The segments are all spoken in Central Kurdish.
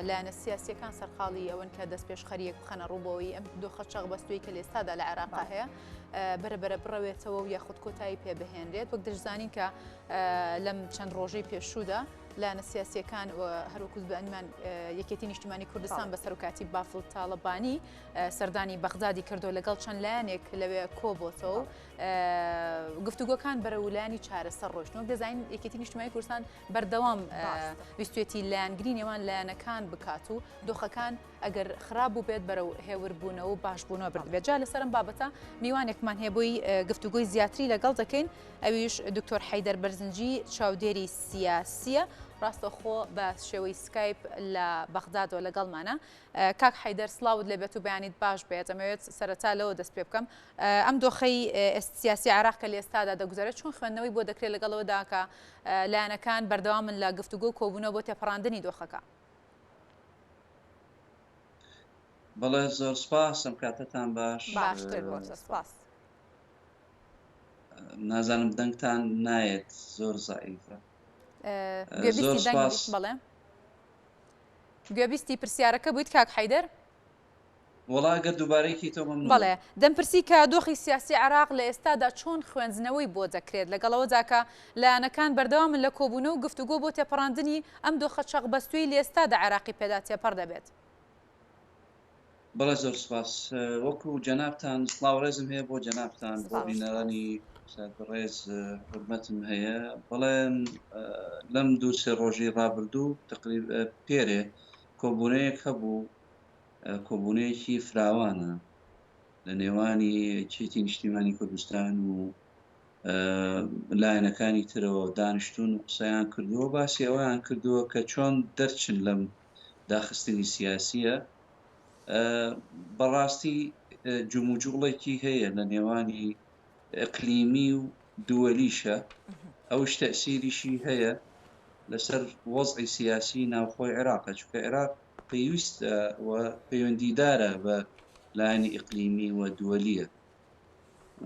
لایەنە سیاسیەکان سەرقاڵی ئەوەن کە دەستپێشخەریەک بخەنە ڕوو بۆی ئەم دۆخە چەقبەستووی کە لە ئێستادا لە عێراقا هەیە بەرە بەرە بڕەوێتەوە و یاخود کۆتایی پێ بهێنرێت. وەک دەشزانین کە لەم چەند ڕۆژەی پێشوودا لایەنە سیاسیەکان و هەروەکو بەنمان یەکێتی نیشتیمانی کوردستان بە سەرۆکاتی بافڵ تاڵەبانی سەردانی بەغدادی کردو لەگەڵ چەند لایەنێک لەوێ کۆبۆتەوە و گفتوگۆکان بەرەو لایەنی چارەسەر ڕۆشتن. وەک دەزانین یەکێتی نیشتیمانی کوردستان بەردەوام ویستێتی لایەنگری نێوان لایەنەکان بکات و دۆخەکان ئەگەر خراپ بووبێت بەرەو هێوربوونەوە و باشبوونەوە بردبێت. جا لەسەر ئەم بابەتە میوانێکمان هەیە بۆی گفتوگۆی زیاتری لەگەڵ دەکەین، ئەویش دکتۆر حەیدەر بەرزنجی چاودێری سیاسییە، ڕاستەوخۆ بە شێوەی سکایپ لە بەغدادەوە لەگەڵمانە. کاک حەیدەر سڵاوت لێبێت و بەیانیت باش بێت. ئەمەوێت سەرەتا لەوە دەست پێ بکەم ئەم دۆخەی سیاسی عێراق کە لە ئێستادا دەگوزەرێت چۆن خوێندنەوەی بۆ دەکرێت لەگەڵەوەدا کە لایەنەکان بەردەوامن لە گفتوگۆ و کۆبوونەوە بۆ تێپەڕاندنی دۆخەکە؟ بەڵێ زۆر سپاس، ئەم کاتەتان باش. باشتر بۆ تۆ سپاس. نازانم دەنگتان نایەت زۆر زەعیفە. گوێبیستی دەنگ بەڵێ گوێبیستی پرسیارەکە بوویت کاک حەیدەر؟ وەڵا گەر دووبارەی کەیتەوە مەمنون بەڵێ دەمپرسی کە دۆخی سیاسی عێراق لە ئێستادا چۆن خوێندنەوەی بۆ دەکرێت لەگەڵ ئەوەدا کە لایەنەکان بەردەوامن لە کۆبوونەوە و گفتوگۆ بۆ تێپەڕاندنی ئەم دۆخە چەقبەستووی لە ئێستادا عێراقی پێدا تێپەڕ دەبێت. بەڵێ زۆر سوپاس وەکو جەنابتان سڵاو ڕێزم هەیە بۆ جەنابتان بۆ بینەرانی بەڕێز حورمەتم هەیە بەڵێ لەم دوو سێ ڕۆژەی ڕابردوو تقریب پێرێ کۆبوونەیەک هەبوو کۆبوونەیەکی فراوانە لە نێوانی یەکێتی نیشتیمانی کوردستان و لایەنەکانی ترەوە دانیشتون و قسەیان کردووە باسی ئەویان کردووە کە چۆن دەرچن لەم داخستنی سیاسیە بەڕاستی جموجوڵێکی هەیە لە نێوانی ئەقلیمی و دووەلیشە ئەوش تەسیریشی هەیە لەسەر وەزعی سیاسی ناوخۆی عێراقە چونکە عێراق پێویستە و پەیوەندیدارە بە لایەنی ئیقلیمی و دووەلیە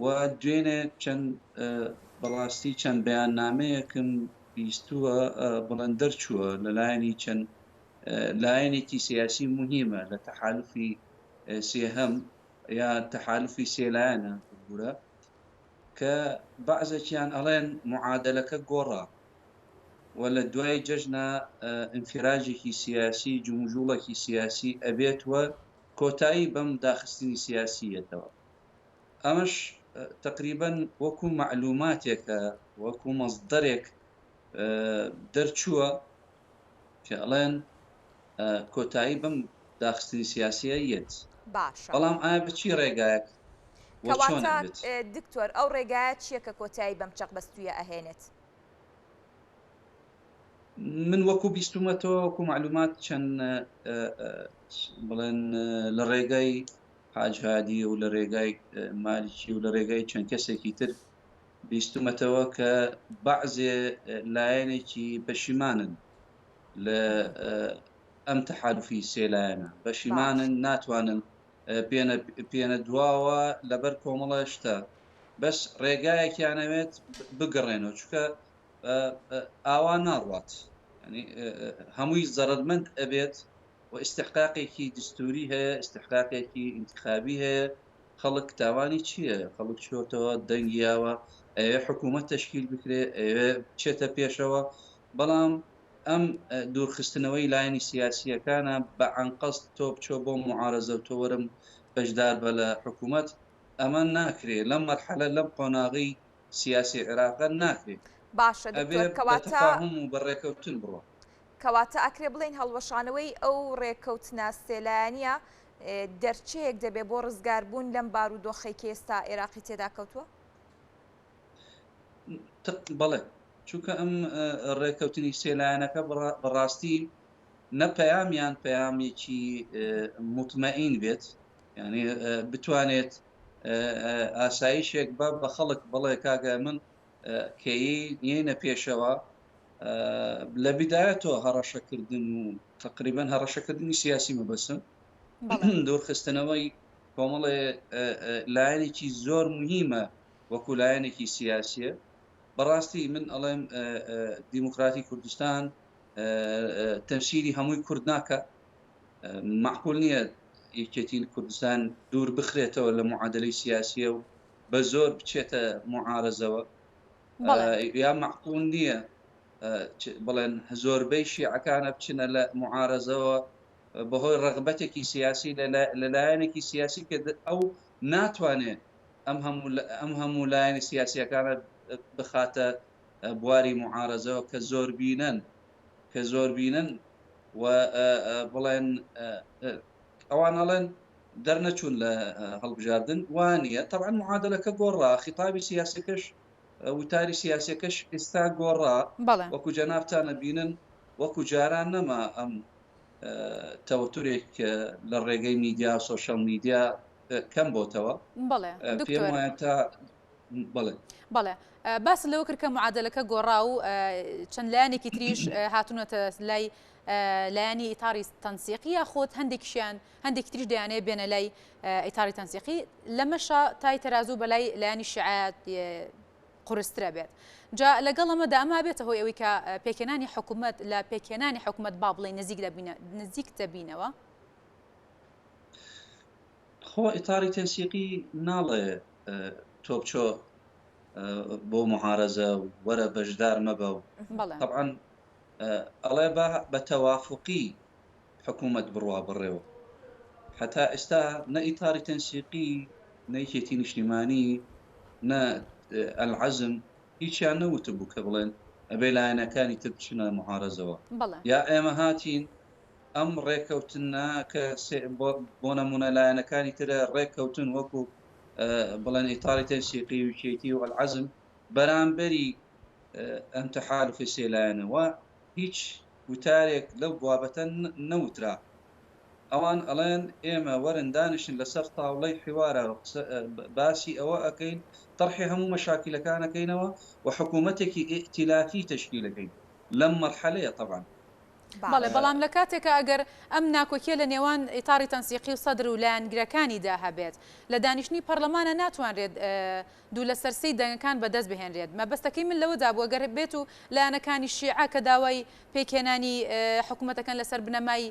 و دوێنێ چەند بەڕاستی چەند بەیاننامەیەکم بیستووە بڵێن دەرچووە لە لایەنی چەند لایەنێکی سیاسی مهمە لە تەحالفی سێهەم یا تەحالفی سێلایەنە ببورە کە بەعزێکیان ئەڵێن معادلەکە گۆڕا و لە دوای جەژنا ئینفراجێکی سیاسی، جموجوڵێکی سیاسی ئەبێت و کۆتایی بەم داخستنی سیاسی یەتەوە. ئەمەش تەقریبەن وەکو مەعلوماتێکە، وەکو مەسدەرێک دەرچووە کە ئەڵێن کۆتایی بەم داخستنی سیاسیە یەت. باشە. بەڵام ئایا بە چی ڕێگایەک و چۆن کەواتە ئەبێت؟ دکتۆر ئەو ڕێگایە چیە کە کۆتایی بەم چەقبەستوویە ئەهێنێت؟ من وەکو بیستومەتەوە وەکو معلومات چەند بڵێن لە ڕێگای حاج هادی و لە ڕێگای مالکی و لە ڕێگای چەند کەسێکی تر بیستومەتەوە کە بەعزێ لایەنێکی پەشیمانن لە ئەم تەحالفی سێ لایەنە پەشیمانن ناتوانن پێنە پێنە دواوە لەبەر کۆمەڵە شتە بەس ڕێگایەکیان ئەوێت بگەڕێنەوە چونکە ئاوا ناڕوات ینی هەمووی زەرەرمەند ئەبێت و ئیستحقاقێکی دستوری هەیە ئیستحقاقێکی ئینتخابی هەیە خەڵک تاوانی چییە خەڵک چۆتەوە دەنگیاوە ئەوێ حکوومەت تەشکیل بکرێ ئەوێ بچێتە پێشەوە بەڵام ئەم دوورخستنەوەی لایەنی سیاسییەکانە بە ئەنقەست تۆ بچۆ بۆ معارەزە و تۆ وەرم بەشدار بە لە حکوومەت ئەمە ناکرێ لەم مەرحەلە لەم قۆناغەی سیاسی عێراقە ناکرێ باشە ئەبێ دکتۆر بە کەواتە تەفاهوم و بە ڕێکەوتن بڕوا. کەواتە ئەکرێ بڵێین هەڵوەشانەوەی ئەو ڕێکەوتنە سێلایەنیە دەرچەیەک دەبێ بۆ ڕزگاربوون لەم بارودۆخەی کە ئێستا عێراقی تێدا کەوتووە؟ بەڵێ چونکە ئەم ڕێکەوتنی سێلایەنەکە بەڕاستی نە پەیامیان پەیامێکی موتمەئین بێت یعنی بتوانێت ئاسایشێک بە بە خەڵک بڵێ کاکە من کەی نینە پێشەوە لە بدایەتەوە هەڕەشەکردن و تقریبا هەڕەشەکردنی سیاسی مەبەسم دوورخستنەوەی کۆمەڵێ لایەنێکی زۆر مهمە وەکو لایەنێکی سیاسیە بەڕاستی من ئەڵێم دیموکراتی کوردستان تەمسیلی هەمووی کورد ناکە. مەعقول نییە یەکێتی کوردستان دوور بخرێتەوە لە معادلەی سیاسیە و بە زۆر بچێتە معارەزەوە یا مەعقول نییە بڵێن زۆربەی شیعەکانە بچنە لە معارەزەوە بەهۆی ڕەغبەتێکی سیاسی لە لایەنێکی سیاسی کە ئەو ناتوانێت ئەم هەموو ئەم هەموو لایەنی سیاسیەکانە بخاتە بواری معارەزەوە کە زۆربینەن کە زۆربینن و بڵێن ئەوان ئەڵێن دەرنەچوون لە هەڵبژاردن وانە طبعا معادلەکە گۆڕا خیتابی سیاسەکەش وتاری سیاسەکەش ئێستا گۆڕا وەکو جەنابتانە بینن وەکو جاران نەما ئەم تەوەتورێک لە ڕێگەی میدیا و سۆشیال میدیا کەم بۆتەوە. بەڵێ پێم دکتۆر. وایە تا بەڵێ. بەڵێ باست لەوە کرد کە معادەلەکە گۆڕا و چەند لایەنێکی تریش هاتوونەتە لای لایەنی ئیتاری تەنسیقی یاخود هەندێکیشیان هەندێکی تریش دەیانەیە بێنە لای ئیتاری تەنسیقی لەمەشا تای تەرازوو بەلای لایەنی شیعە قورسترە بێت جا لەگەڵ ئەمەدا ئەمە بێتە هۆی ئەوەی کە پێکهێنانی حکوومەت لە پێکهێنانی حکوومەت با بڵێین نزیک دەبینە نزیک دەبینەوە؟ خۆ ئیتاری تەنسیقی ناڵێ تۆ بچۆ بۆ معارەزە و وەرە بەشدار مەبە و بەڵێ. تەبعەن ئەڵێ با بە تەوافوقی حکوومەت بڕوا بەڕێوە. هەتا ئێستا نە ئیتاری تەنسیقی، نە یەکێتی نیشتیمانی، نە ئەلعەزم هیچیان نەوتبوو کە بڵێن ئەبێ لایەنەکانی تر بچنە معارەزەوە. بەڵێ. یا ئێمە هاتین ئەم ڕێکەوتنە کە بۆ نموونە لایەنەکانی ترە ڕێککەوتن وەکو بڵێن ئیتاری تەنسیقی و یەکێتی و ئەلعەزم بەرامبەری ئەم تەحالوفی سێ لایەنە و هیچ وتارێک لەو بابەتە نەوترا. ئەوان ئەڵێن ئێمە وەرن دانیشن لەسەر تاوڵەی حیوارا قسە باسی ئەوە ئەکەین تەرحی هەموو مەشاکیلەکان ئەکەینەوە و حکوومەتێکی ئیئتیلافی تەشکیل ئەکەین لەم مەرحەلەیە تەبعەن. بەڵێ باشە. بەڵام لە کاتێکا ئەگەر ئەم ناکۆکیە لە نێوان ئیتاری تەنسیقی و سەدر و لایەنگرەکانیدا هەبێت لە دانیشتنی پەڕلەمانا ناتوانرێت دوو لەسەر سێی دەنگەکان بەدەست بهێنرێت. مەبەستەکەی من لەوەدا بوو ئەگەر بێت و لایەنەکانی شیعە کە داوای پێکهێنانی حکومەتەکەن لەسەر بنەمای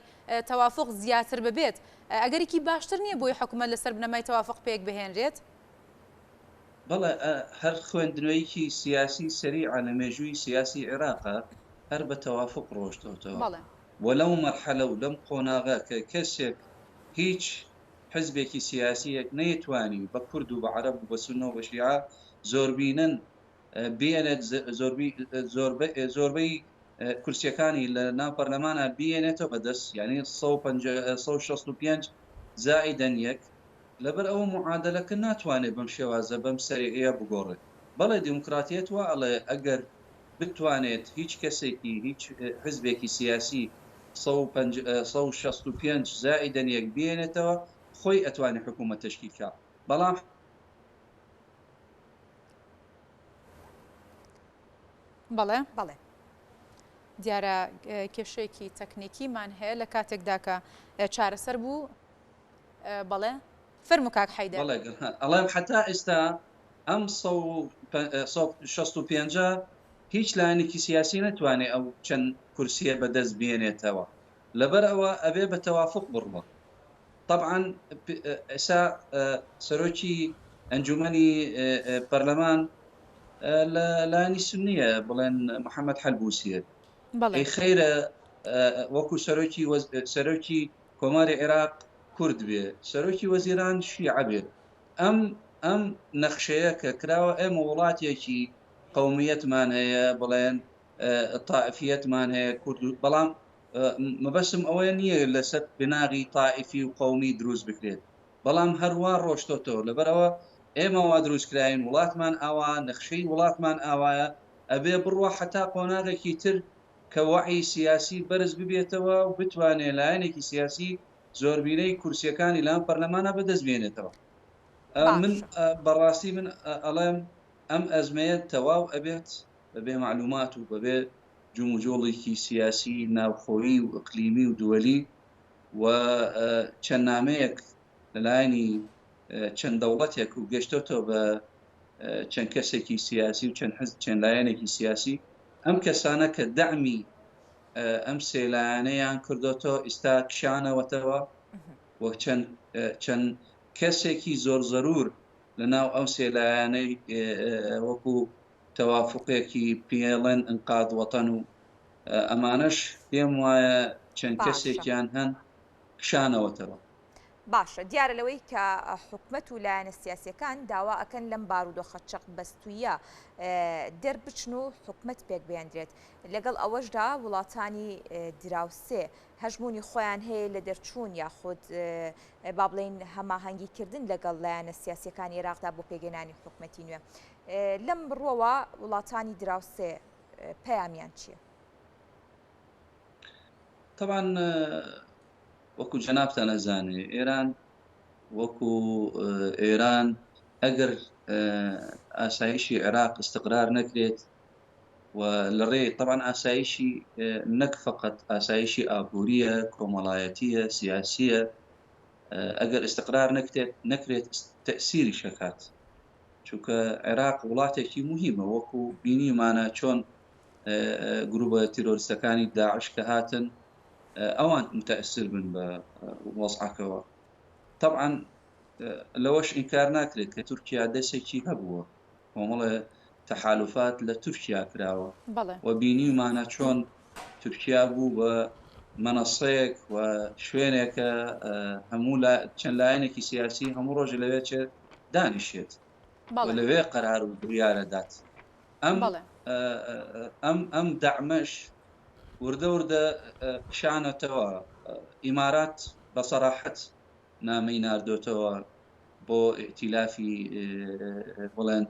تەوافوق زیاتر ببێت ئەگەرێکی باشتر نییە بۆی حکومەت لەسەر بنەمای تەوافوق پێک بهێنرێت؟ بەڵێ هەر خوێندنەوەیەکی سیاسی سەریعە لە مێژووی سیاسی عێراقا هەر بە تەوافوق ڕۆشتۆتەوە بەڵێ. و لەو مەرحەلە و لەم قۆناغە کە کەسێک هیچ حزبێکی سیاسیەک نەیتوانی بە کورد و بە عەرەب و بە سوننە و بە شیعە زۆربینەن بێنێت زۆربەی کورسیەکانی لە ناو پەرلەمانا بێنێتەوە بە دەست یانی 165 زائیدەن یەک لەبەر ئەوە معادەلەکە ناتوانێت بەم شێوازە بەم سەریعە بگۆڕێت بەڵێ دیموکراتیەت وا ئەڵێ ئەگەر بتوانێت هیچ کەسێکی هیچ حزبێکی سیاسی 165 زائیدەن یەک بێنێتەوە خۆی ئەتوانێت حکوومەت تەشکیل کا بەڵام بەڵێ بەڵێ. دیارە کێشەیەکی تەکنیکیمان هەیە لە کاتێکدا کە چارەسەر بوو بەڵێ فەرموو کاک حەیدەر. بەڵێ ئەڵێم حەتا ئێستا ئەم 165 هیچ لایەنێکی سیاسی نەتوانێ ئەو چەند کورسیە بەدەست بێنێتەوە لەبەر ئەوە ئەبێ بە تەوافق بڕوا تەبعەن ئێستا سەرۆکی ئەنجومەنی پەرلەمان لە لایەنی سنیە بڵێن محەممەد حەلبوسیە بەڵێ. ئەی خەیرە وەکو سەرۆکی سەرۆکی کۆماری عێراق کورد بێ سەرۆکی وەزیران شیعە بێ ئەم ئەم نەخشەیە کە کراوە ئێمە وڵاتێکی قومیەتمان هەیە بڵێن تائفیەتمان هەیە کورد بەڵام مەبەستم ئەوەیە نییە لەسەر بناغی تائیفی و قەومی دروست بکرێت، بەڵام هەروا ڕۆشتۆتەوە، لەبەرئەوە ئێمە وا دروست کراین، وڵاتمان ئاوا، نەخشەی وڵاتمان ئاوایە، ئەبێ بڕوا حەتا قۆناغێکی تر کە وەعی سیاسی بەرز ببێتەوە و بتوانێ لایەنێکی سیاسی زۆربینەی کورسیەکانی لام پەرلەمانا بەدەست بێنێتەوە. من باشە. بەڕاستی من ئەڵێم ئەم ئەزمەیە تەواو ئەبێت بەبێ مەعلومات و بەبێ جموجۆڵێکی سیاسی ناوخۆیی و ئیقلیمی و دوەلی و چەند نامەیەک لەلایەنی چەند دەوڵەتێک و گەشتۆتەوە بە چەند کەسێکی سیاسی و چەند حزب چەند لایەنێکی سیاسی ئەم کەسانە کە دەعمی ئەم سێ لایەنەیان کردۆتەوە ئیستا کشانەوەتەوە و چەند چەند کەسێکی زۆر زەرور لە ناو ئەو سێ لایەنەی وەکو تەوافقێکی پێڵێن ئنقاد وەتەن و ئەمانەش پێم وایە چەند کەسێکیان هەن کشانەوەتەوە. باشە دیارە لەوەی کە حکومەت و لایەنە سیاسیەکان داوا ئەکەن لەم بارودۆخە چەق بەستوویە دەربچن و حکومەت پێک بێندرێت لەگەڵ ئەوەشدا وڵاتانی دراوسێ هەژموونی خۆیان هەیە لە دەرچوون یاخود با بڵێین هەماهەنگی کردن لەگەڵ لایەنە سیاسیەکانی عێراقدا بۆ پێکهێنانی حکومەتی نوێ لەم ڕووەوە وڵاتانی دراوسێ پەیامیان چییە؟ طبعا وەکو جەنابتان ئەزانێ ئێران وەکو ئێران ئەگەر ئاسایشی عێراق استقرار نەکرێت و لە ڕێ طبعا ئاسایشی نەک فقط ئاسایشی ئابووریە کۆمەڵایەتیە سیاسیە ئەگەر استقرار نەکرێت نەکرێت تەسیری شەکات چونکە عێراق وڵاتێکی مهمە وەکو بینیمانە چۆن گروپە تیرۆریستەکانی داعش کە هاتن ئەوان متەئسر بن بە وەزعەکەوە تەبعەن لەوەش ئینکار ناکرێت کە تورکیا دەسێکی هەبووە کۆمەڵێ تەحالفات لە تورکیا کراوە و بینیمانە چۆن تورکیا بوو بە مەنەسەیەک و شوێنێکە هەموو چەند لایەنێکی سیاسی هەموو ڕۆژ لەوێ چێت دانیشێت لەوێ قەرار و بڕیارە دات ئەم ئەم ئەم دەعمەش وردە وردە کشانەتەوە، ئیمارات بە سەراحەت نامەی ناردۆتەوە بۆ ئیئتیلافی بڵێن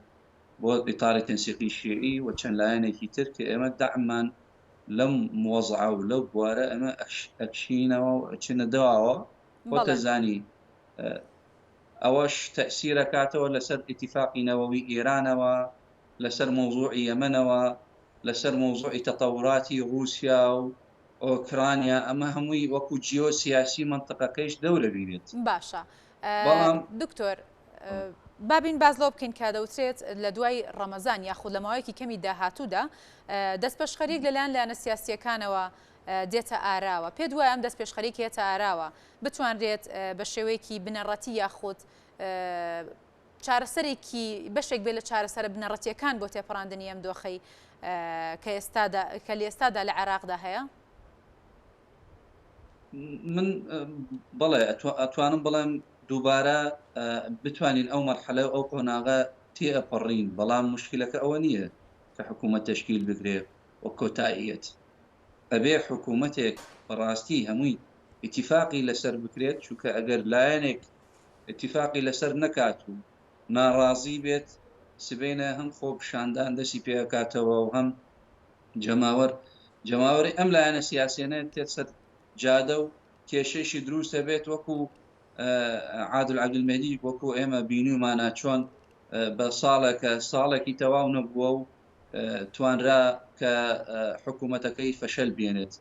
بۆ ئیتاری تەنسیقی شیعی و چەند لایەنێکی تر کە ئێمە دەعممان لەم وەزعە و لەو بوارە ئەمە ئەکشینەوە و ئەچنە دواوە خۆتە زانی ئەوەش تەئسیرەکاتەوە لەسەر ئیتیفاقی نەوەوی ئێرانەوە لەسەر مەوزوعی یەمەنەوە، لەسەر مەوزوعی تەتەوراتی ڕووسیا و ئۆکرانیا، ئەمە هەمووی وەکو جیۆ سیاسی مەنتقەکەیش دەورە بینێت. باشە بەڵام دکتۆر با بین باس لەوە بکەین کە دەوترێت لە دوای ڕەمەزان یاخود لە ماوەیەکی کەمی داهاتوودا دەستپێشخەرییەک لەلایەن لایەنە سیاسییەکانەوە دێتە ئاراوە پێت وایە ئەم دەستپێشخەریی کە یەتە ئاراوە بتوانرێت بە شێوەیەکی بنەڕەتی یاخود چارەسەرێکی بەشێک بێت لە چارەسەرە بنەڕەتییەکان بۆ تێپەڕاندنی ئەم دۆخەی کە ئێستادا کە لە ئێستادا لە عێراقدا هەیە؟ من بەڵێ ئەتوانم بڵێم دووبارە بتوانین ئەو مەرحەلە و ئەو قۆناغە تێئەپەڕین بەڵام مشکلەکە ئەوە نییە کە حکوومەت تەشکیل بکرێ و کۆتاییەت ئەبێ حکوومەتێک بەڕاستی هەمووی ئیتیفاقی لەسەر بکرێت چونکە ئەگەر لایەنێک ئیتیفاقی لەسەر نەکات و ناڕازی بێت، سبەینێ هەم خۆپیشاندان دەستی پێ ئەکاتەوە و هەم جەماوەر جەماوەری ئەم لایەنە سیاسیانە تێت سەر جادە و کێشەیشی دروست دەبێت وەکو عادل عەبدولمەهدی وەکو ئێمە بینیومانە چۆن بە ساڵێکە ساڵێکی تەواو نەبووە و توانرا کە حکوومەتەکەی فەشەل بێنێت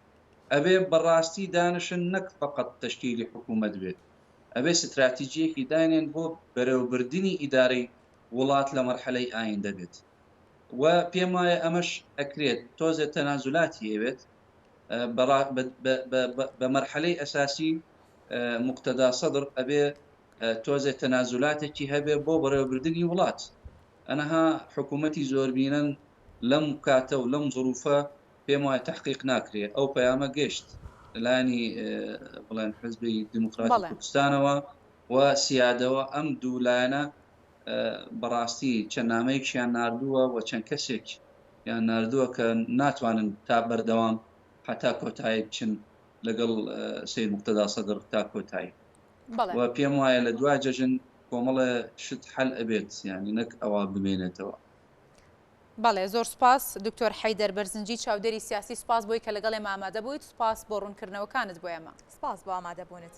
ئەبێ بەڕاستی دانشن نەک فقط تەشکیلی حکوومەت بێت ئەبێ ستراتیجیەکی داینێن بۆ بەرێوەبردنی ئیدارەی وڵات لە مەرحەلەی ئایندە بێت و پێم وایە ئەمەش ئەکرێت تۆزێ تەنازولاتی ئەوێت بە مەرحەلەی ئەساسی مقتەدا سەدر ئەبێ تۆزێ تەنازولاتێکی هەبێ بۆ بەڕێوەبردنی وڵات ئەنەها حکوومەتی زۆربینەن لەم کاتە و لەم زروفە پێم وایە تەحقیق ناکرێ ئەو پەیامە گەشت لەلایەنی بڵێن حزبی دیموکراتی کوردستانەوە و سیادەوە ئەم دوو لایەنە بەڕاستی چەند نامەیەکیان ناردووە و چەند کەسێک یان ناردووە کە ناتوانن تا بەردەوام حتا کۆتایی بچن لەگەڵ سید مقتەدا سەدر تا کۆتایی و پێم وایە لە دوای جەژن کۆمەڵە شت حەل ئەبێت یانی نەک ئەوە بمێنێتەوە. بەڵێ زۆر سوپاس دکتۆر حەیدەر بەرزنجی چاودێری سیاسی سوپاس بۆی کە لەگەڵ ئێمە ئامادە بوویت سوپاس بۆ ڕوونکردنەوەکانت بۆ ئێمە. سپاس بۆ ئامادەبوونت.